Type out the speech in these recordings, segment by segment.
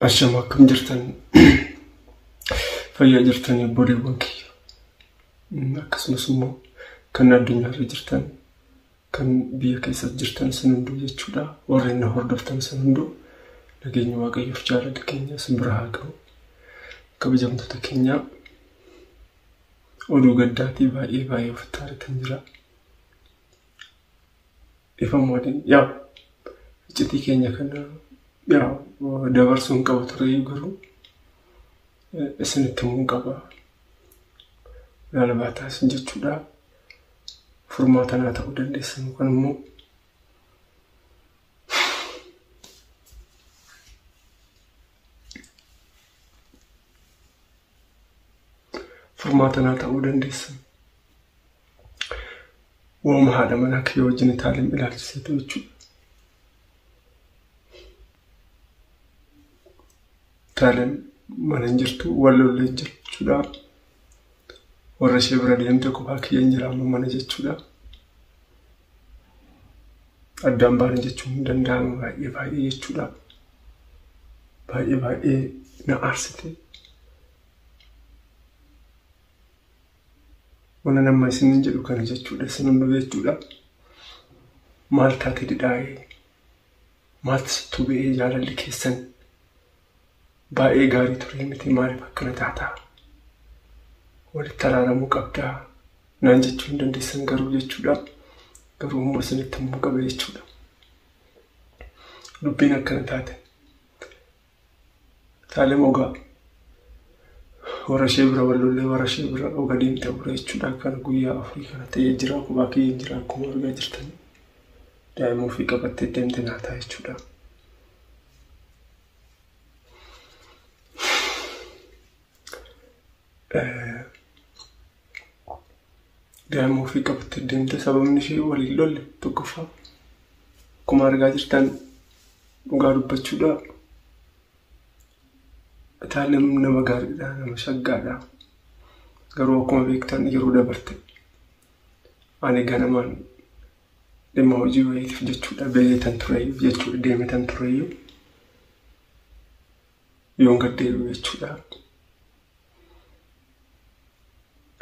Ashama akkam jirtan fayyaa jirtanii obboleewwan kiyya akkasumas immoo kan addunyaarra jirtan kan biyya keessa jirtan isin hunduu jechuudha warreen na hordoftan isin hunduu nageenya waaqayyoof jaalala keenya isin bira haa ga'u kabajamtoota keenya oduu gaddaatii baay'ee baay'ee ofitti haaratan jira ifama waliin yaa iccitii keenya kana yaa dabarsuu hin qabu ture garuu isinitti himuu qaba. Laalabaataa isin jechuudha. Furmaata naa ta'uu dandeessan yookaan immoo furmaata naa ta'uu dandeessan. Waanuma haadha manaa kiyya wajjin Itaaliin ilaalchiseetu jechuudha. Itaaleen mana hin jirtu wal lollee hin jiru jechuudha. Warra ishee bira deemte kophaa kiyya hin jira amma mana jechuudha. Addaan baane jechuun hin danda'amu baay'ee baay'ee jechuudha. Baay'ee baay'ee na aarsite. Waan nama isin jedhu kana jechuudha isin hunduu jechuudha. Maal taate didhaa'ee maaltu sitti bu'ee jaalalli keessan baay'ee gaarii ture miti maaliif akkana taataa? Walitti araaramuu qabdaa naan jechuu hin dandeessan garuu jechuudha. Garuu immoo isinitti himuu qaba jechuudha. Dubbiin akkana taate. Taalem ogaa warra ishee bira wal lollee warra ishee bira oga deemte bira jechuudha. Kana guyyaa afurii kana ta'ee jira kophaa kiyya hin jira akkuma argaa jirtan. Daa'ima ofii qabattee deemte naataa jechuudha. Daa'ima ofii qabattee deemte sababni ishee waliin lolle tokkoffaa akkuma argaa jirtan dhugaa dubbachuudha. Itaalem nama gaariidha, nama shaggaadha. Garuu akkuma beektan yeroo dabarte ani ganamaan dhimma hojii wayiitiif jechuudha beeketan tureyyuu jechuudha deemetan tureyyuu yoon gad deebi'u jechuudha.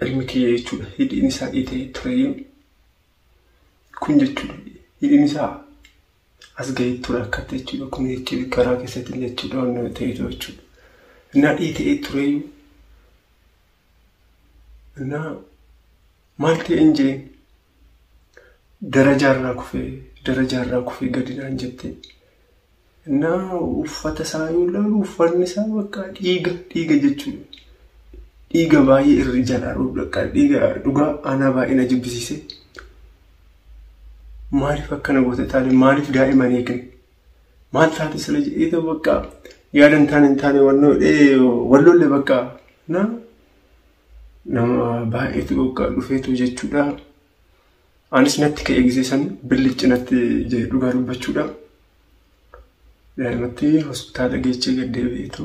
Ilmi kiyya jechuudha hidhiin isaa dhiitee tureyyuu kun jechuudha hidhiin isaa as ga'ee ture akkatti jechuudha kun jechuudha karaa keessatti jechuudha waan ta'etu jechuudha. Innaa dhiitee tureyyuu innaa maal ta'e hin jeen darajaarraa kufee gadi naan jette. Innaa uffata isaa yoo ilaalu uffanni isaa bakka dhiiga dhiiga jechuudha. Dhiiga baay'ee irri jalaa bakka dhiiga dhugaa aanaa baay'ee na jibbisiise. Maaliif akkana goote taate maaliif daa'ima hin eegne? Maal taate sila jedhee bakka yaada hin taane hin taane wallolle bakka na nama baay'eetu bakka dhufeetu jechuudha. Anis natti ka'ee gisee san billichi natti jedhe dhugaa dubbachuudha. Daa'imatti hospitaala geechee gad deebi'eetu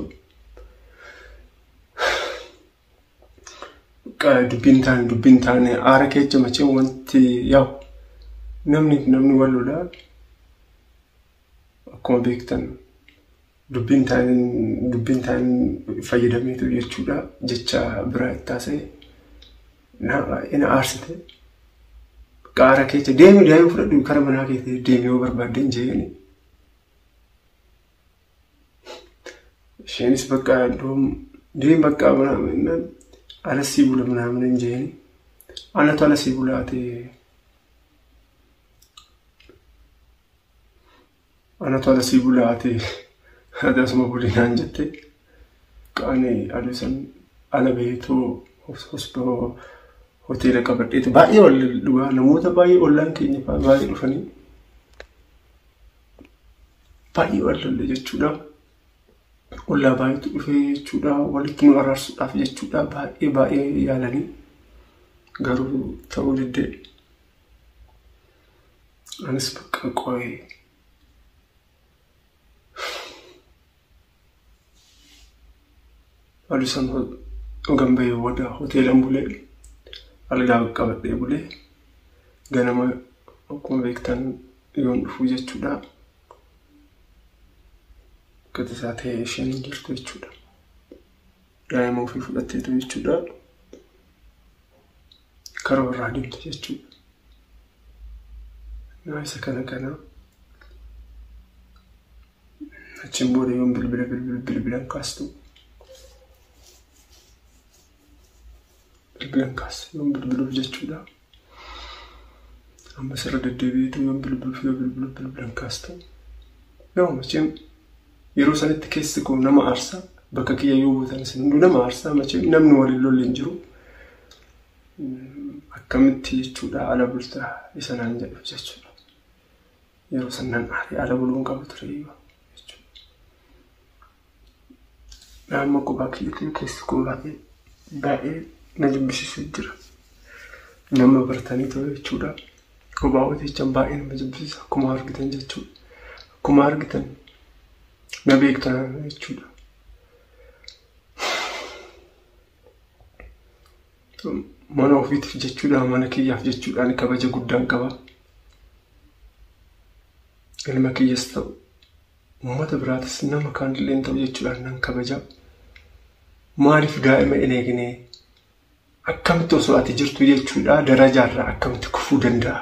dubbiin taane aara keessa machee wanti yaa'u namni wal lolaa akkuma beektan dubbiin taane fayyadameetu jechuudha jecha biraa itti haasa'e na aarsite. Aara keessa deemi daa'ima fudhadhu kara manaa keessa deemi yoo barbaadde hin jeeni. Isheenis bakka deemi bakka manaa alasii bula manaa hin jeeni. Anatu alasii bulaatee anatu alasii bulaatee ati asuma bulinaan jette qaani aduu san ala baheetoo hoteela qabadheetu baay'ee wal dhugaa namoota baay'ee ollaan keenya baay'ee dhufanii baay'ee wal lolle jechuudha. Ollaa baay'eetu dhufee jechuudha walitti nu araarsuudhaaf jechuudha baay'ee baay'ee yaalanii garuu ta'uu diddee. Anis bakka qo'ee aduu san ogan bahee booda hoteelan bulee algaa qabadhee bulee ganama akkuma beektan yoon dhufuu jechuudha. Akka tasaa ta'ee isheen hin jirtu jechuudha. Daa'ima ofii fudhatteetu jechuudha. Karaa warraa deemte jechuudha. Naa isa kana kana achiin booda yoon bilbila bilbilan kaastu. Bilbilan kaastu yoon bilbiluuf jechuudha. Amma sirra deddeebi'eetu yoon bilbiluuf yoo bilbiluuf bilbilan kaastu. Yoo macheem yeroo sanitti keessi koo nama aarsa bakka kiyya yoo buutan isin hunduu nama aarsa macheem namni waliin lolle hin jiru. Akkamitti jechuudha ala bultaa isa naan jedhu jechuudha. Yeroo san nan aare ala buluun qaba ture jechuudha. Amma kophaa kiyyatti keessi koo baay'ee baay'ee na jibbisiisee jira. Nama bartanii ture jechuudha. Kophaa hojjechaan baay'ee nama jibbisiisa akkuma argitan jechuudha. Akkuma argitan na beektan jechuudha. Mana ofiitiif jechuudha mana kiyyaaf jechuudhaan kabaja guddaan qaba. Ilma kiyyas ta'u uummata biraatis nama kaanillee ta'u jechuudhaan nan kabaja. Maaliif daa'ima hin eegne akkamitti osoo ati jirtu jechuudha darajaarraa akkamitti kufuu danda'a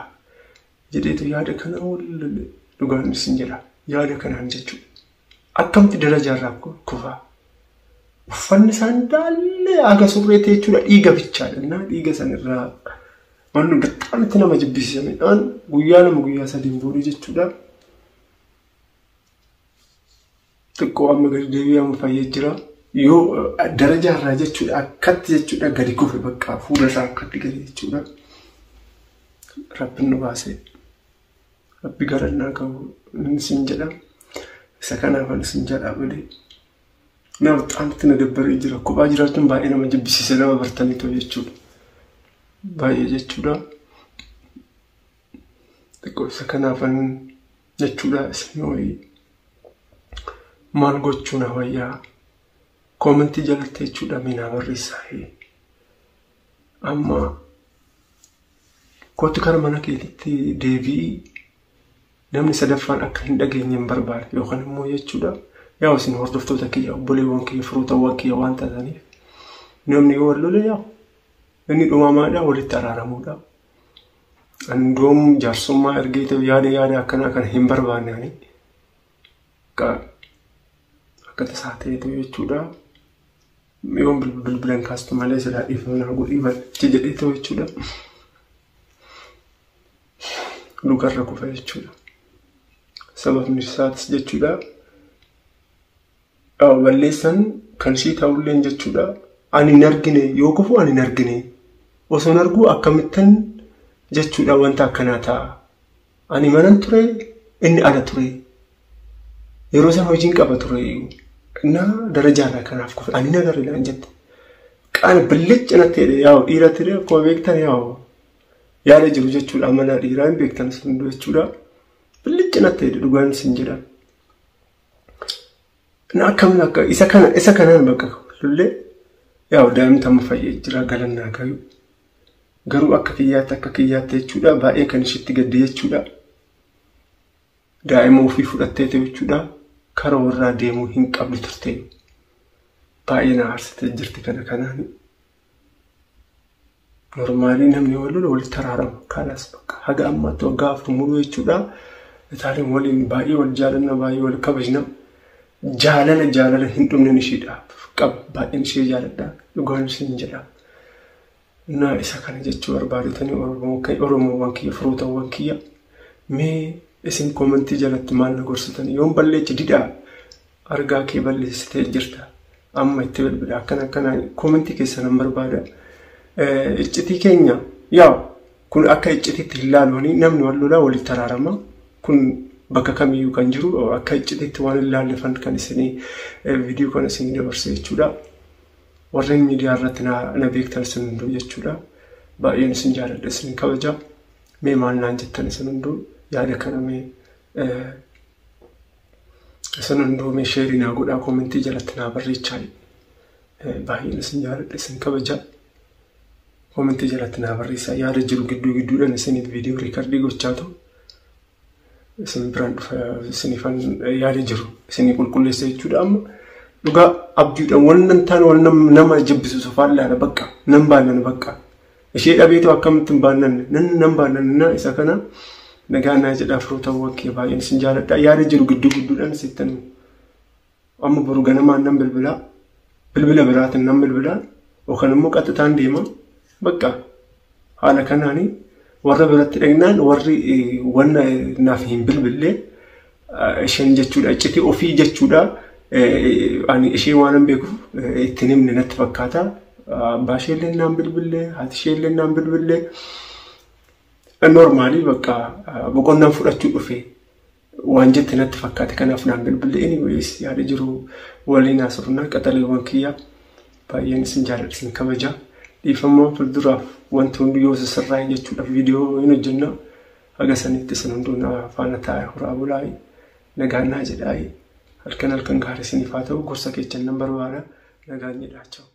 jedheetu yaada kana dhugaan isin jedha yaada kanaan jechuudha. Akkamitti darajaarraa kufaa? Uffanni isaan daallee haga surreetti jechuudha dhiiga bichaadha. Innaa dhiiga sanirraa wanni bixxaamitti nama jibbisiisa midhaan guyyaa lama guyyaa sadiin booda jechuudha. Xiqqoo amma gadi deebi'ee amma fayyee jira. Yoo darajaarraa jechuudha akkatti jechuudha gadi kufe bakka fuula isaa akkatti gadi jechuudha. Rabbiin nu baasee Rabbi galannaa qabu inni sin jedha. Isa kanaafan isin jedha malee. Nama bixxaamitti na dabbaree jira. Kophaa jiraachuun baay'ee nama jibbisiisa nama bartanii ta'u jechuudha. Baay'ee jechuudha. Xiqqoo isa kanaafan jechuudha isin wayii. Maal gochuu na wayyaa? Koomentii jalatti jechuudha mee naa barreessaa. Amma kootu kara mana keetitti deebi'i namni sadaffaan akka hin dhageenye hin barbaade yookaan immoo jechuudha. Yaa isin hordoftoota kiyya obboleewwan kiyya firootawwan kiyya waan taataniif namni yoo wal lole yaa inni dhumamaadha walitti araaramuudha. Andoom jaarsummaa ergee ta'u yaada yaada akkanaa kana hin barbaanne ani. Akka tasaa ta'eetu jechuudha. Yoon bilbilan kaastu malee silaa dhiifama naa godhii bal'achi jedhee ta'u jechuudha. Lukarra kufa jechuudha. Sababni isaatis jechuudha. Balleessan kan ishii ta'ulleen jechuudha. Ani hin argine yoo kufu ani hin argine. Osoo hin arguu akkamittan jechuudha wanta akkanaa ta'a. Ani manan ture inni ala ture. Yeroo san hojiin qaba ture. Innaa darajaarraa kanaaf kufe ani nagarre naan jette. Qaana billicha natti jedhe yaa'u dhiira ture akkuma beektan yaa'u yaada jiru jechuudha amala dhiiraa hin beektan sun jechuudha. Billicha natti jedhe dhugaan sin jedha. Na akkamiin akka isa kana isa kanaan bakka lullee yaa'u daa'imti amma fayyee jira galannaa gayu. Garuu akka kiyyaatti jechuudha baay'ee kan ishitti gadde jechuudha. Daa'ima ofii fudhattee jechuudha. Kara warraa deemuu hin qabdu turte. Baay'ee na aarsitee jirti kana kanaan. Normaalii namni wal lolu walitti araarama. Kanas bakka haga ammaatti waggaa afur muruu jechuudha. Itaaleen waliin baay'ee wal jaalanna baay'ee wal kabajna. Jaalala jaalala hin dhumnen isheedhaaf qaba. Baay'een ishee jaaladha. Dhugaan isheen jedha. Na isa kana jechuu barbaadetanii Oromoowwan kiyya firootawwan kiyya mee isin koomentii jalatti maal na gorsitan yoon balleeche didhaa argaa kee balleessitee jirta amma itti bilbila akkana akkana koomentii keessa nan barbaada. Iccitii keenya yaa kun akka iccitiitti hin laaluuni namni wal lolaa walitti araarama kun bakka kamiyyuu kan jiru akka iccitiitti waan hin laallefan kan isinii viidiyoo kana isinii dabarse jechuudha. Warreen miidiyaa irratti na beektan isin hunduu jechuudha. Baay'een isin jaaladha isin kabaja. Mee maal naan jettan isin hunduu yaada kana mee isin hunduu mee sheerii naa godhaa koomentii jalatti naa barreechaa. Baay'een isin jaaladha isin kabaja. Koomentii jalatti naa barreessaa yaada jiru gidduu gidduudhaan isiniif viidiyoo riikardii gochaa ta'u. Isin biraan dhufa isinifan yaada jiru isinii qulqulleessa jechuudha amma. Dhugaa abjuudhaan wannan taane waan nama jibbisiisu faallaadha bakka nan baannana bakka. Ishee dhabeetu akkamitti hin baannanne nan nan baannanna isa kana nagaa naa jedhaa firootawwan kee baay'een isin jaaladha. Yaada jiru gidduu gidduudhaan sittan amma boru ganamaan nan bilbilaa bilbila biraatiin nan bilbilaa yookaan immoo qaxxitaan deema bakka haala kanaanii warra biratti dhaqnaan warri wanna naaf hin bilbille isheen jechuudha iccitii ofii jechuudha ani ishee waan hin beekuuf ittiin himne natti fakkaata. Abbaa ishee illee naan bilbille haati ishee illee naan bilbille normaalii bakka boqonnaan fudhachuu dhufe waan jette natti fakkaate kanaaf naan bilbille. Anyways yaada jiru waliin haasofnaa qaxaleewwan kiyyaa baay'een isin jaalladha isin kabaja. Dhiifama fuulduraaf wanti hundi yoo sirraa'e jechuudhaaf viidiyoo hin hojjenna. Haga sanitti isin hunduu na faana taa'ee horaa bulaayi nagaan naa jedhaayi halkan halkan gaarii isiniif haa ta'u gorsa keessan nan barbaada nagaan jedhaa.